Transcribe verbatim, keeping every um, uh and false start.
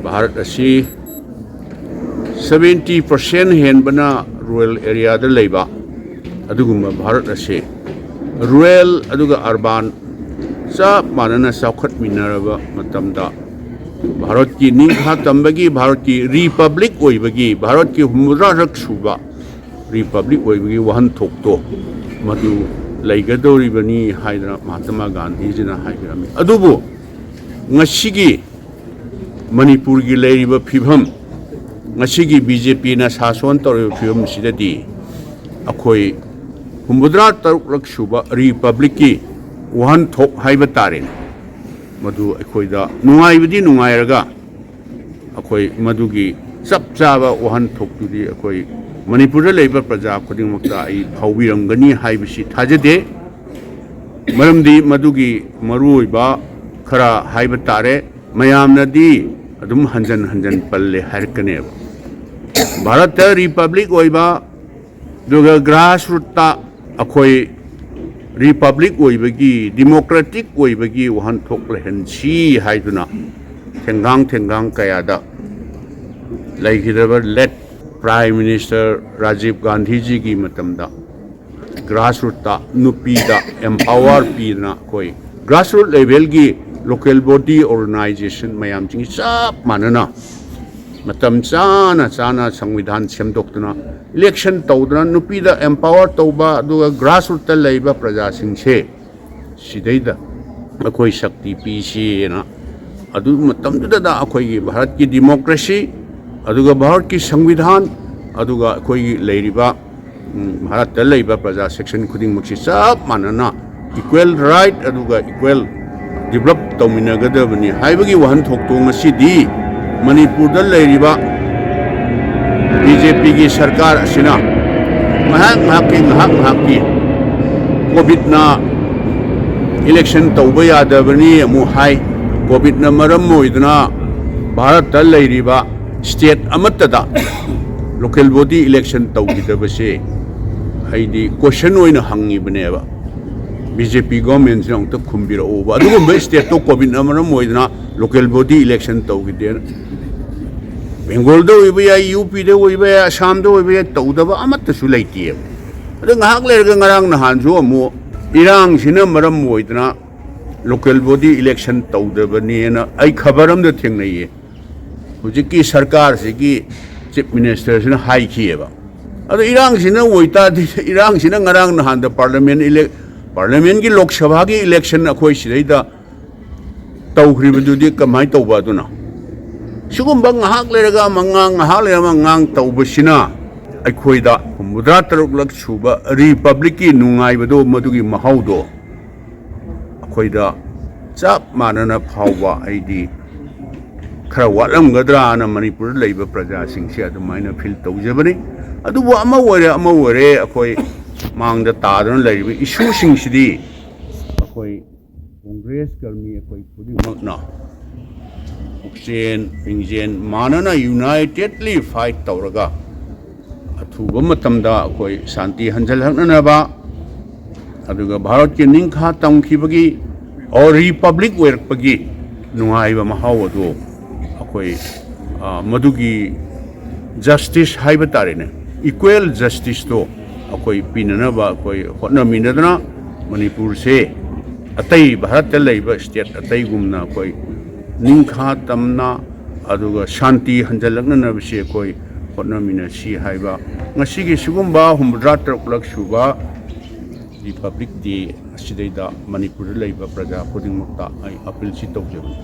ꯚꯥꯔꯠ ꯑꯁꯤ seventy percent ꯍꯦꯟꯕꯅ rural ꯑꯦꯔꯤꯌꯥꯗ ꯂꯩꯕ ꯑꯗꯨꯒꯨꯝꯕ ꯚꯥꯔꯠ ꯑꯁꯤ ꯔꯨꯔꯦꯜ ꯑꯗꯨꯒ ꯑꯔꯕꯥꯟ ꯆꯞ ꯃꯥꯟꯅꯅ ꯆꯥꯎꯈꯠꯃꯤꯟꯅꯔꯕ ꯃꯇꯝꯗ, ꯚꯥꯔꯠꯀꯤ ꯅꯤꯡꯈꯥ ꯇꯝꯕꯒꯤ, ꯚꯥꯔꯠꯀꯤ ꯔꯤꯄꯕ꯭ꯂꯤꯛ ꯑꯣꯏꯕꯒꯤ, ꯚꯥꯔꯠꯀꯤ ꯍꯨꯝꯐꯨꯇꯔꯥꯔꯛ ꯁꯨꯕ ꯔꯤꯄꯕ꯭ꯂꯤꯛ ꯑꯣꯏꯕꯒꯤ ꯋꯥꯍꯟꯊꯣꯛꯇꯣ ꯃꯗꯨ ꯂꯩꯒꯗꯧꯔꯤꯕꯅꯤ ꯍꯥꯏꯗꯅ ꯃꯍꯥꯇꯃꯥ ꯒꯥꯟꯙꯤꯖꯤꯅ ꯍꯥꯏꯕꯤꯔꯝꯃꯤ꯫ ꯑꯗꯨꯕꯨ ꯉꯁꯤꯒꯤ ꯃꯅꯤꯄꯨꯔꯒꯤ ꯂꯩꯔꯤꯕ ꯐꯤꯕꯝ, ꯉꯁꯤꯒꯤ ꯕꯤ ꯖꯦ ꯄꯤꯅ ꯁꯥꯁꯣꯟ ꯇꯧꯔꯤꯕ ꯐꯤꯕꯝꯁꯤꯗꯗꯤ ꯑꯩꯈꯣꯏ ꯍꯨꯝꯐꯨꯇꯔꯥ ꯇꯔꯨꯛꯂꯛ ꯁꯨꯕ ꯔꯤꯄꯕ꯭ꯂꯤꯛꯀꯤ ꯋꯥꯍꯟꯊꯣꯛ ꯍꯥꯏꯕ ꯇꯥꯔꯦꯅꯦ, ꯃꯗꯨ ꯑꯩꯈꯣꯏꯗ ꯅꯨꯡꯉꯥꯏꯕꯗꯤ ꯅꯨꯡꯉꯥꯏꯔꯒ, ꯑꯩꯈꯣꯏ ꯃꯗꯨꯒꯤ ꯆꯞ ꯆꯥꯕ ꯋꯥꯍꯟꯊꯣꯛꯇꯨꯗꯤ ꯑꯩꯈꯣꯏ ꯃꯅꯤꯄꯨꯔꯗ ꯂꯩꯕ ꯄ꯭ꯔꯖꯥ ꯈꯨꯗꯤꯡꯃꯛꯇ ꯑꯩ ꯐꯥꯎꯕꯤꯔꯝꯒꯅꯤ ꯍꯥꯏꯕꯁꯤ ꯊꯥꯖꯗꯦ꯫ ꯃꯔꯝꯗꯤ ꯃꯗꯨꯒꯤ ꯃꯔꯨꯑꯣꯏꯕ ꯈꯔ ꯍꯥꯏꯕ ꯇꯥꯔꯦ, ꯃꯌꯥꯝꯅꯗꯤ ꯑꯗꯨꯝ ꯍꯟꯖꯟ ꯍꯟꯖꯟ ꯄꯜꯂꯦ ꯍꯥꯏꯔꯛꯀꯅꯦꯕ꯫ ꯚꯥꯔꯠꯇ ꯔꯤꯄꯕ꯭ꯂꯤꯛ ꯑꯣꯏꯕ, ꯑꯗꯨꯒ ꯒ꯭ꯔꯥꯁꯔꯨꯠꯇ ꯑꯩꯈꯣꯏ ꯔꯤꯄꯕ꯭ꯂꯤꯛ ꯑꯣꯏꯕꯒꯤ, ꯗꯤꯃꯣꯀ꯭ꯔꯦꯇꯤꯛ ꯑꯣꯏꯕꯒꯤ ꯋꯥꯍꯟꯊꯣꯛ ꯂꯩꯍꯟꯁꯤ ꯍꯥꯏꯗꯨꯅ ꯊꯦꯡꯒꯥꯡ ꯊꯦꯡꯒꯥꯡ ꯀꯌꯥꯗ ꯂꯩꯈꯤꯗ꯭ꯔꯕ ꯂꯦꯠ ꯄ꯭ꯔꯥꯏꯝ ꯃꯤꯅꯤꯁꯇꯔ ꯔꯥꯖꯤꯕ ꯒꯥꯟꯙꯤꯖꯤꯒꯤ ꯃꯇꯝꯗ ꯒ꯭ꯔꯥꯁꯔꯨꯠꯇ ꯅꯨꯄꯤꯗ ꯑꯦꯝꯄꯥꯋꯔ ꯄꯤꯗꯅ ꯑꯩꯈꯣꯏ ꯒ꯭ꯔꯥꯁꯔꯨꯠ ꯂꯦꯚꯦꯜꯒꯤ ꯂꯣꯀꯦꯜ ꯕꯣꯗꯤ ꯑꯣꯔꯒꯅꯥꯏꯖꯦꯁꯟ ꯃꯌꯥꯝꯁꯤꯡ ꯆꯞ ꯃꯥꯟꯅꯅ ꯃꯇꯝ ꯆꯥꯅ ꯆꯥꯅ ꯁꯪꯕꯤꯙꯥꯟ ꯁꯦꯝꯗꯣꯛꯇꯨꯅ, ꯏꯂꯦꯛꯁꯟ ꯇꯧꯗꯨꯅ, ꯅꯨꯄꯤꯗ ꯑꯦꯝꯄꯥꯋꯔ ꯇꯧꯕ, ꯑꯗꯨꯒ ꯒ꯭ꯔꯥꯁꯔꯨꯠꯇ ꯂꯩꯕ ꯄ꯭ꯔꯖꯥꯁꯤꯡꯁꯦ ꯁꯤꯗꯩꯗ ꯑꯩꯈꯣꯏ ꯁꯛꯇꯤ ꯄꯤꯁꯤꯅ, ꯑꯗꯨ ꯃꯇꯝꯗꯨꯗ ꯑꯩꯈꯣꯏꯒꯤ ꯚꯥꯔꯠꯀꯤ ꯗꯤꯃꯣꯀ꯭ꯔꯦꯁꯤ, ꯑꯗꯨꯒ ꯚꯥꯔꯠꯀꯤ ꯁꯪꯕꯤꯙꯥꯟ, ꯑꯗꯨꯒ ꯑꯩꯈꯣꯏꯒꯤ ꯂꯩꯔꯤꯕ, ꯎꯝ, ꯚꯥꯔꯠꯇ ꯂꯩꯕ ꯄ꯭ꯔꯖꯥ ꯁꯦꯛꯁꯟ ꯈꯨꯗꯤꯡꯃꯛꯁꯤ ꯆꯞ ꯃꯥꯟꯅꯅ ꯏꯀ꯭ꯋꯦꯜ ꯔꯥꯏꯠ ꯑꯗꯨꯒ ꯏꯀ꯭ꯋꯦꯜ ꯗꯤꯕꯂꯞ ꯇꯧꯃꯤꯟꯅꯒꯗꯕꯅꯤ ꯍꯥꯏꯕꯒꯤ ꯋꯥꯍꯟꯊꯣꯛꯇꯣ ꯉꯁꯤꯗꯤ ꯃꯅꯤꯄꯨꯔꯗ ꯂꯩꯔꯤꯕ ꯕꯤ ꯖꯦ ꯄꯤꯒꯤ ꯁꯔꯀꯥꯔ ꯑꯁꯤꯅ ꯉꯥꯏꯍꯥꯛ ꯉꯥꯏꯍꯥꯛꯀꯤ, ꯉꯥꯏꯍꯥꯛ ꯉꯥꯏꯍꯥꯛꯀꯤ ꯀꯣꯚꯤꯗꯅ ꯏꯂꯦꯛꯁꯟ ꯇꯧꯕ ꯌꯥꯗꯕꯅꯤ ꯑꯃꯨꯛ ꯍꯥꯏ꯫ ꯀꯣꯚꯤꯗꯅ ꯃꯔꯝ ꯑꯣꯏꯗꯨꯅ ꯚꯥꯔꯠꯇ ꯂꯩꯔꯤꯕ ꯁ꯭ꯇꯦꯠ ꯑꯃꯠꯇꯗ ꯂꯣꯀꯦꯜ ꯕꯣꯗꯤ ꯏꯂꯦꯛꯁꯟ ꯇꯧꯈꯤꯗꯕꯁꯦ ꯑꯩꯗꯤ ꯀꯣꯏꯁꯟ ꯑꯣꯏꯅ ꯍꯪꯉꯤꯕꯅꯦꯕ꯫ ꯕꯤ ꯖꯦ ꯄꯤ ꯒꯣꯔꯃꯦꯟꯁꯤꯅ ꯑꯃꯨꯛꯇ ꯈꯨꯝꯕꯤꯔꯛꯎꯕ꯫ ꯑꯗꯨꯒꯨꯝꯕ ꯁ꯭ꯇꯦꯠꯇꯣ ꯀꯣꯚꯤꯗꯅ ꯃꯔꯝ ꯑꯣꯏꯗꯅ ꯂꯣꯀꯦꯜ ꯕꯣꯗꯤ ꯏꯂꯦꯛꯁꯟ ꯇꯧꯈꯤꯗꯦꯅ꯫ ꯕꯦꯡꯒꯣꯜꯗ ꯑꯣꯏꯕ ꯌꯥꯏ, ꯌꯨ ꯄꯤꯗ ꯑꯣꯏꯕ ꯌꯥꯏ, ꯑꯁꯥꯝꯗ ꯑꯣꯏꯕ ꯌꯥꯏ, ꯇꯧꯗꯕ ꯑꯃꯠꯇꯁꯨ ꯂꯩꯇꯦꯕ꯫ ꯑꯗ ꯉꯥꯏꯍꯥꯛ ꯂꯩꯔꯒ ꯉꯔꯥꯡ ꯅꯍꯥꯟꯁꯨ ꯑꯃꯨꯛ ꯏꯔꯥꯡꯁꯤꯅ ꯃꯔꯝ ꯑꯣꯏꯗꯅ ꯂꯣꯀꯦꯜ ꯕꯣꯗꯤ ꯏꯂꯦꯛꯁꯟ ꯇꯧꯗꯕꯅꯦꯅ ꯑꯩ ꯈꯕꯔ ꯑꯝꯗ ꯊꯦꯡꯅꯩꯌꯦ꯫ ꯍꯧꯖꯤꯛꯀꯤ ꯁꯔꯀꯥꯔꯁꯤꯒꯤ ꯆꯤꯐ ꯃꯤꯅꯤꯁꯇꯔꯁꯤꯅ ꯍꯥꯏꯈꯤꯑꯕ꯫ ꯑꯗꯣ ꯏꯔꯥꯡꯁꯤꯅ ꯑꯣꯏꯇꯥꯔꯗꯤ, ꯏꯔꯥꯡꯁꯤꯅ ꯉꯔꯥꯡ ꯅꯍꯥꯟꯗ ꯄꯥꯔꯂꯤꯌꯥꯃꯦꯟ ꯏꯂꯦꯛ-, ꯄꯥꯔꯂꯤꯌꯥꯃꯦꯟꯒꯤ ꯂꯣꯛ ꯁꯚꯥꯒꯤ ꯏꯂꯦꯛꯁꯟ ꯑꯩꯈꯣꯏ ꯁꯤꯗꯩꯗ ꯇꯧꯈ꯭ꯔꯤꯕꯗꯨꯗꯤ ꯀꯃꯥꯏꯅ ꯇꯧꯕ ꯑꯗꯨꯅ? ꯁꯤꯒꯨꯝꯕ ꯉꯥꯏꯍꯥꯛ ꯂꯩꯔꯒ ꯑꯃ ꯉꯥꯡ, ꯉꯥꯏꯍꯥꯛ ꯂꯩꯔꯒ ꯑꯃ ꯉꯥꯡ ꯇꯧꯕꯁꯤꯅ ꯑꯩꯈꯣꯏꯗ ꯍꯨꯝꯐꯨꯇꯔꯥ ꯇꯔꯨꯛꯂꯛ ꯁꯨꯕ ꯔꯤꯄꯕ꯭ꯂꯤꯛꯀꯤ ꯅꯨꯡꯉꯥꯏꯕꯗꯣ, ꯃꯗꯨꯒꯤ ꯃꯍꯥꯎꯗꯣ ꯑꯩꯈꯣꯏꯗ ꯆꯞ ꯃꯥꯟꯅꯅ ꯐꯥꯎꯕ ꯑꯩꯗꯤ ꯈꯔ ꯋꯥꯠꯂꯝꯒꯗ꯭ꯔꯥꯅ ꯃꯅꯤꯄꯨꯔꯗ ꯂꯩꯕ ꯄ꯭ꯔꯖꯥꯁꯤꯡꯁꯦ ꯑꯗꯨꯃꯥꯏꯅ ꯐꯤꯜ ꯇꯧꯖꯕꯅꯤ꯫ ꯑꯗꯨꯕꯨ ꯑꯃ ꯑꯣꯏꯔꯦ, ꯑꯃ ꯑꯣꯏꯔꯦ, ꯑꯩꯈꯣꯏ ꯃꯥꯡꯗ ꯇꯥꯗꯨꯅ ꯂꯩꯔꯤꯕ ꯏꯁꯨꯁꯤꯡꯁꯤꯗꯤ ꯑꯩꯈꯣꯏ ꯀꯣꯡꯒ꯭ꯔꯦꯁ ꯀꯔꯃꯤ ꯑꯩꯈꯣꯏ ꯈꯨꯗꯤꯡꯃꯛꯅ ꯄꯨꯛꯆꯦꯟ ꯄꯤꯡꯖꯦꯟ ꯃꯥꯟꯅꯅ ꯌꯨꯅꯥꯏꯇꯦꯗꯂꯤ ꯐꯥꯏꯠ ꯇꯧꯔꯒ ꯑꯊꯨꯕ ꯃꯇꯝꯗ ꯑꯩꯈꯣꯏ ꯁꯥꯟꯇꯤ ꯍꯟꯖꯜꯍꯛꯅꯅꯕ, ꯑꯗꯨꯒ ꯚꯥꯔꯠꯀꯤ ꯅꯤꯡꯈꯥ ꯇꯝꯈꯤꯕꯒꯤ ꯑꯣꯔ ꯔꯤꯄꯕ꯭ꯂꯤꯛ ꯑꯣꯏꯔꯛꯄꯒꯤ ꯅꯨꯡꯉꯥꯏꯕ ꯃꯍꯥꯎ ꯑꯗꯨ ꯑꯩꯈꯣꯏ, ꯑ, ꯃꯗꯨꯒꯤ ꯖꯁꯇꯤꯁ ꯍꯥꯏꯕ ꯇꯥꯔꯦꯅꯦ, ꯏꯀ꯭ꯋꯦꯜ ꯖꯁꯇꯤꯁꯇꯣ ꯑꯩꯈꯣꯏ ꯄꯤꯅꯅꯕ ꯑꯩꯈꯣꯏ ꯍꯣꯠꯅꯃꯤꯟꯅꯗꯅ ꯃꯅꯤꯄꯨꯔꯁꯦ ꯑꯇꯩ ꯚꯥꯔꯠꯇ ꯂꯩꯕ ꯁ꯭ꯇꯦꯠ ꯑꯇꯩꯒꯨꯝꯅ ꯑꯩꯈꯣꯏ ꯅꯤꯡꯈꯥ ꯇꯝꯅ ꯑꯗꯨꯒ ꯁꯥꯟꯇꯤ ꯍꯟꯖꯜꯂꯛꯅꯅꯕꯁꯦ ꯑꯩꯈꯣꯏ ꯍꯣꯠꯅꯃꯤꯟꯅꯁꯤ ꯍꯥꯏꯕ ꯉꯁꯤꯒꯤ ꯁꯤꯒꯨꯝꯕ ꯍꯨꯝꯐꯨꯇꯔꯥ ꯇꯔꯨꯛꯂꯛ ꯁꯨꯕ ꯔꯤꯄꯕ꯭ꯂꯤꯛ ꯗꯦ ꯑꯁꯤꯗꯩꯗ ꯃꯅꯤꯄꯨꯔꯗ ꯂꯩꯕ ꯄ꯭ꯔꯖꯥ ꯈꯨꯗꯤꯡꯃꯛꯇ ꯑꯩ ꯑꯄꯤꯜꯁꯤ ꯇꯧꯖꯕꯅꯤ꯫